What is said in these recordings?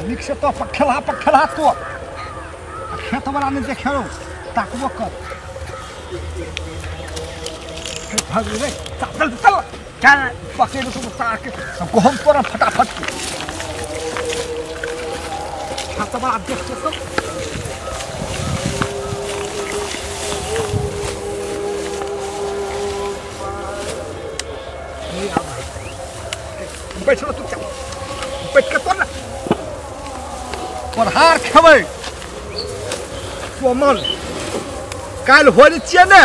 निक से तो पखेला पखेला तो खेत वाला नहीं देखे रो ताकबो कर भाग रे चल चल चल पकड़ तो तार के गहूम तोरा फटाफट खेत वाला देख तो बैठ लो चुपचाप बैठ के तोड़ ना पढ़ार खेबै कोमल काल्हि होली छियै ने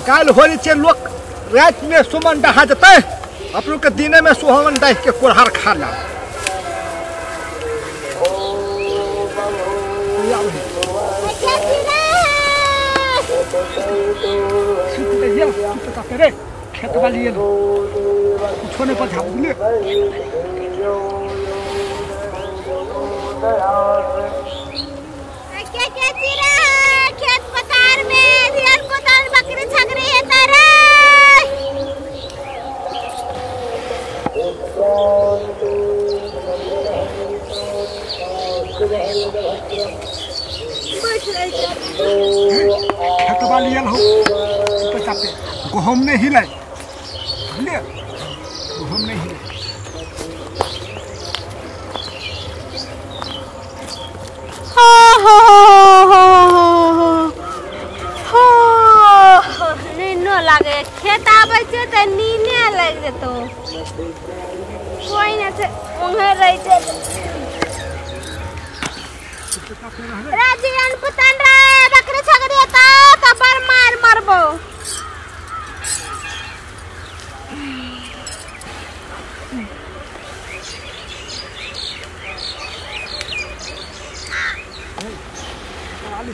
काल्हि होली छियै लोक रातिमे सुमन डहा जेतै अपनो के दिने में सुमन डाहि के कोढ़ार खा ले रे खेत वाली कुछो नहीं पता बुझलिए। क्या क्या चिरा खेत पतार में रियल कोतार बकरी छकरी है तारे खेत वाली हो पे गहूम नहीं हिले बुझलिए गहूम नहीं हिले। हो हो हो हो हो नीनो लागे खेत आबै छै तऽ नीने लागि जेतौ कोइ नहि छै ओंघे रहै छै राजीवन पुतन रे बकरी छकरी हेतौ तऽ बड़ मार मारबौ।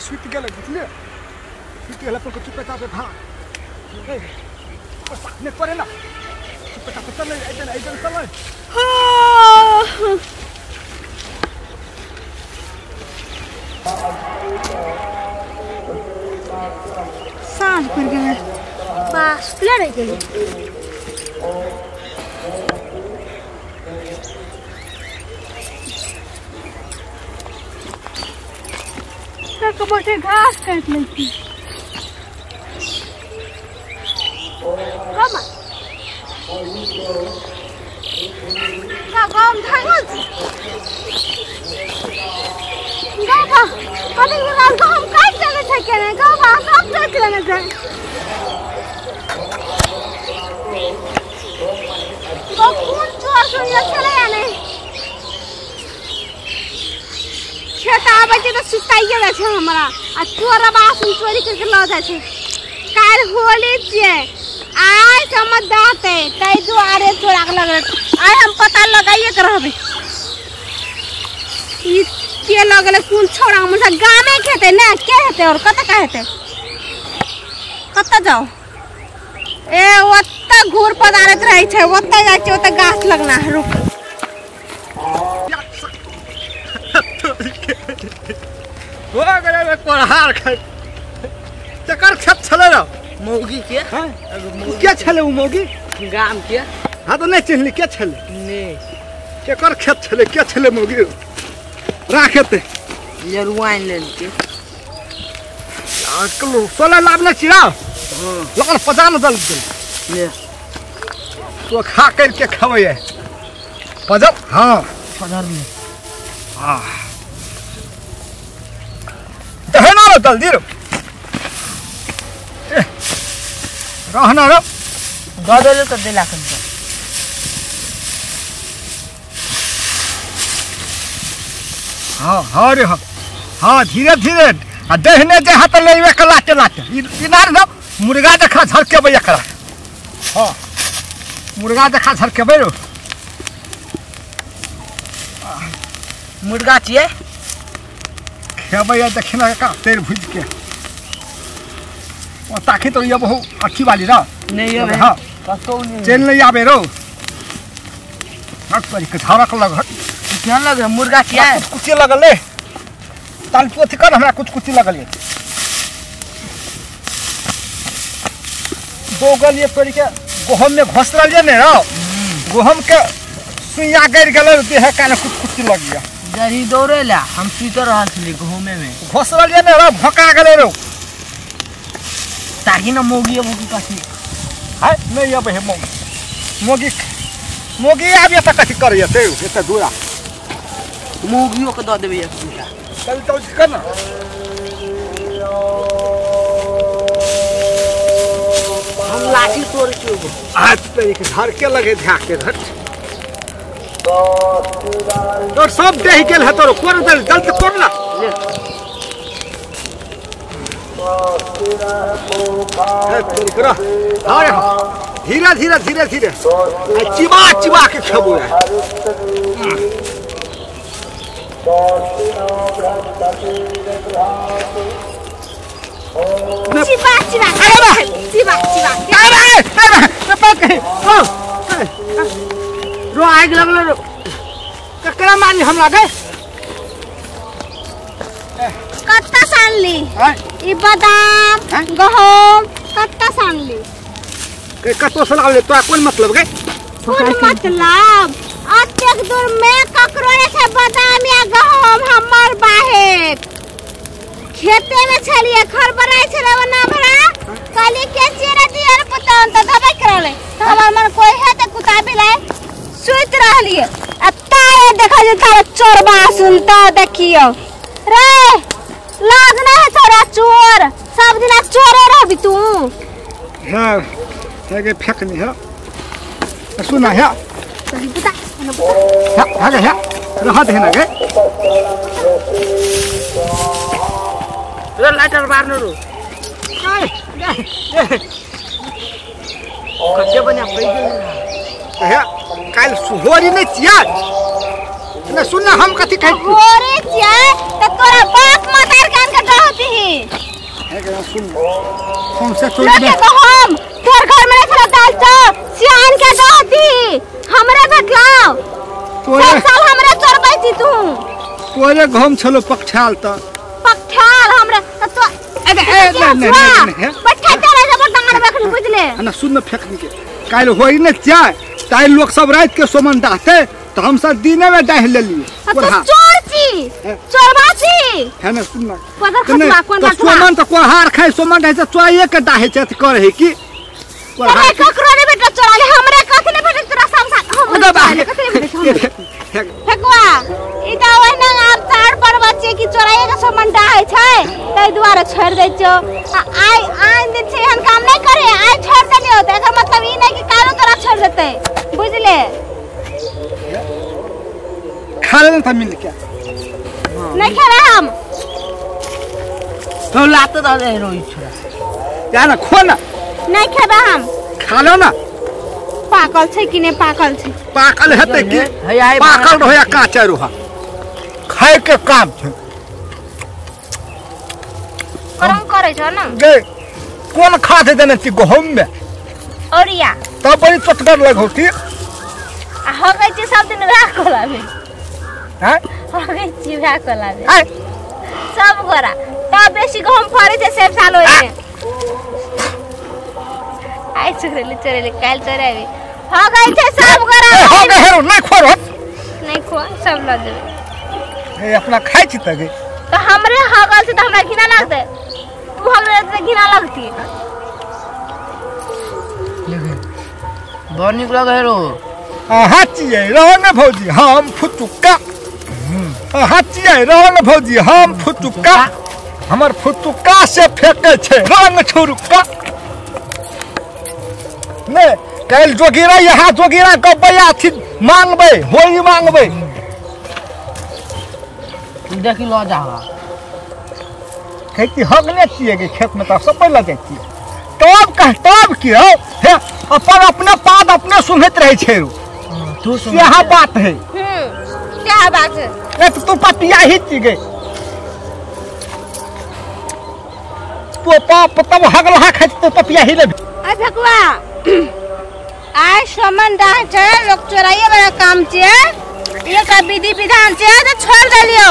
सुति गेलै बुझलिए सुति गेला पर चुपे चापे भाग नहीं पड़े ना चुपे चापे चल ऐसे ऐसे चल। साँझ पड़ गेलै बस रहि गेलै। घास काटि लै छी गम गहूम काटि लेने छै केने गौ सब काटि लेने छै कोन चोर छलै ने खेत आबै छै तऽ सुताइए जाइ छै हमरा आ चोर बासन चोरी करके लऽ जाइ छै। काल्हि होली छियै आइ समझ दाते ताहि दुआरे चोरा के लगल आइ हम पता लगाइए के रहबै ई के लगल कोन छौड़ा मुसा गामे के हेतै ने के हेतै और कतऽ के हेतै कतऽ जाउ ए ओतऽ घूर पदारैत रहै छै ओतऽ जाइ छै ओतऽ गाछ लगना रुक। हो गया कोढ़ार खाइ केकर खेत छलै रौ मौगी के के छलै उ मौगी गाम के हाँ तो नहीं चिन्हली के छलै नहीं केकर खेत छलै के छलै मौगी राख हेतै लरुआइन लेलकै सोलह लाभ नहि छिरा लगन पजान दल ले तो खा करके खबै पजल हाँ पजल हाँ दहना रो जल्दी रो रहना रो दऽ देलू तऽ देला कन हाँ हाँ रे हाँ हाँ धीरे धीरे आ दहने जे हाथ लेवे के लाटे लाटे इनार दो मुर्गा देखा झरकेबै एकरा हाँ मुर्गा देखा झरकेबै रो मुर्गा छियै खेबै देखिन का तेल भुज के ओ ताकि तो ये बहु अच्छी वाली ना नहीं है हाँ कतौ नहीं चल नहीं आबे रो हट पर के झरक लग केहन लगे मुर्गा छियै कुछ कुछ लगल ले ताल पोथी कर हमरा कुछ कुछ लगल ये दो गल ये तोरी के गहूम में घोसरल ने रहो गहूम के सुइया गड़ गेल देह कान कुछ कुछ लग गया जरी दौड़े ला हम सुइत रहल छली गहूमे में घोसरल ने रहो भका गेल रहो ताकि न मोगी अब की कथी हाय नहीं अब हे मोगी मोगी मोगी आबि त कथी करैया ते एते दूरा मोगियो के the देबै एक दूटा चल चल कर ना हम लाठी तोड़ के आज तो एक घर के लगे ध्या के घर तोर सब देह गेल है तोर कोन दल जल्द कोन ना ले तोर अरे धीरे धीरे धीरे धीरे चिबा चिबा के खेबो है चिबा चिबा अरे चिबा चिबा अरे अरे पकड़ ओ रो आग लगल रो ककरा मारली हमरा गए कत्ता सानली ई बादाम गहूम कत्ता सानली के कतो से लावले तोरा कोन मतलब गए कोन मतलब अतेक दूर में ककरो ने छै बादाम या गहूम हमर बाहेक खेते में छलिए खरबराइ छले ना भरा काली के चेरा दियर पतन त दबाई करले त हमर मन कोई है त कुत्ता बिलाय सुइत रहलिए आ तारे देखा जे तारा चोरबा सुनता देखियो रे लाज ना है तोरा चोर सब दिना चोरे रहबी तू हां हे फेकनी है सुना है तोरी बुता है है रह दे ना गे रे लाइटर मारनो रो कते बन्या पै गेल हे काल सुहोरी नै छिया ने सुन हम कथि कहै होरी छिया त तोरा बाप मतार कान के डहती ही हे गे सुन हम से चोरी के गहम तोर घर में रखल दाल चाउर सियान के डहती हमरे भेटलाव तोरे सब साल हमरे चोरबै छी तू तोरे गहम छलो पक्षाल त पक्षाल हमरे त तो अरे ए नहीं नहीं नहीं बैठा चले जब डांगर बैठल बुझले ना सुन फेकनी के काल होई ने चाय ताई लोग सब रात के सोमन डाहते तो हम सब दिने में डाह लेलिए तो चोर छी चोरबा छी है ना सुन ना कोन तो सोमन तो कोहार खाए सोमन डाहे से चोइए के डाहे छै त करे की कोहार ककरो ने बेटा चोराले हमरे कथि ने बेटा तोरा सब साथ हम कथि ने बेटा फेकवा ई त ओहिना आब चार पर्व छियै कि चोराइए के सोमन डाहे छै तै दुआरे छोड़ दै छियौ आ आइ आन दिन छै एहन काम नहि करे आइ छोड़ देलियौ त एकर मतलब ई नहि कि कालो तोरा छोड़ देतै बुझले खा लेना था मिल के नहीं खेबै हम तो लाते दे दे रोई छोरा या ना खो ना नहीं खेबै हम खा लो ना पाकल छै कि नहि पाकल छै पाकल हेतै की पाकल रहो या कांचा रहो खाए के काम छै करम करै छ ना गे कोन खाद देने छी गहूम में औरिया तब बड़ी चटगर लगौ की आ हगै छी सब दिन वएह कोलाबे हैं हगै छी वएह कोलाबे हैं सब गोरा तब बेसी गहूम फरै छै सब साल ओइमे आइ चोरेले चोरेले काल्हि चोरेबी हगै छै सब गोरा हगै हेरो नहि खोरो नहि खो सब ल जेबै हे अपना खाइ छी त गे त हमरे हगल छै त हमरा घिना लगतै तू हगले त घिना लगती बड़ नीक लगै रो अहाँ छियै रहो ने भौजी हम फुटुक्का अहाँ छियै रहो ने भौजी हम फुटुक्का हमर फुटुक्का से फेकै छै रंग छुरुक्का ने काल्हि जोगिरा यहाँ जोगिरा गबै अथी मांगबै होली मांगबै देखी ल जा खेती हगने छियै गे खेत में त सब लऽ जाइ छियै तब कह तब की हौ हे अपन अपने पाद अपने सुनैत रहै छै तू सुन यहाँ बात है क्या बात है ए तू पतिया ही छी गे तो पाप तब हगलहा खाइ तो पतिया ही ले आ भगवा आइ सोमन डाह छै लोक चोराइए वाला काम छै ये का विधि विधान छै त छोड़ देलियो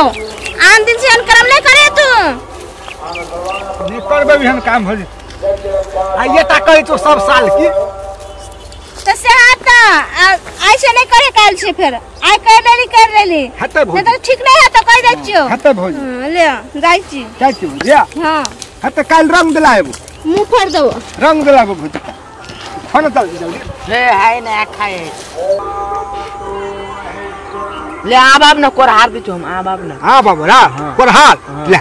आन दिन से एहन करम नहीं करे तू नहीं करबै एहन काम हो आ ये ता कहै छौ सब साल की ऐसे नहीं करे काल से फिर आइ कर लेली कर लेली। हेतै भौजी। नहीं तो ठीक नहीं है तो कह दै छियो। हेतै भौजी। हां ले जाइ छी। जाइ छी भौजी। हां हेतै काल रंग दिलाएबो। मुंह फोड़ देबो। रंग दिलाएबो भौजी। खाना जल्दी जल्दी। ले हाय ना खाए। ले आब आब ना कोरहार दै छौ हम आब आब ना। हां बाबा रा कोरहार ले।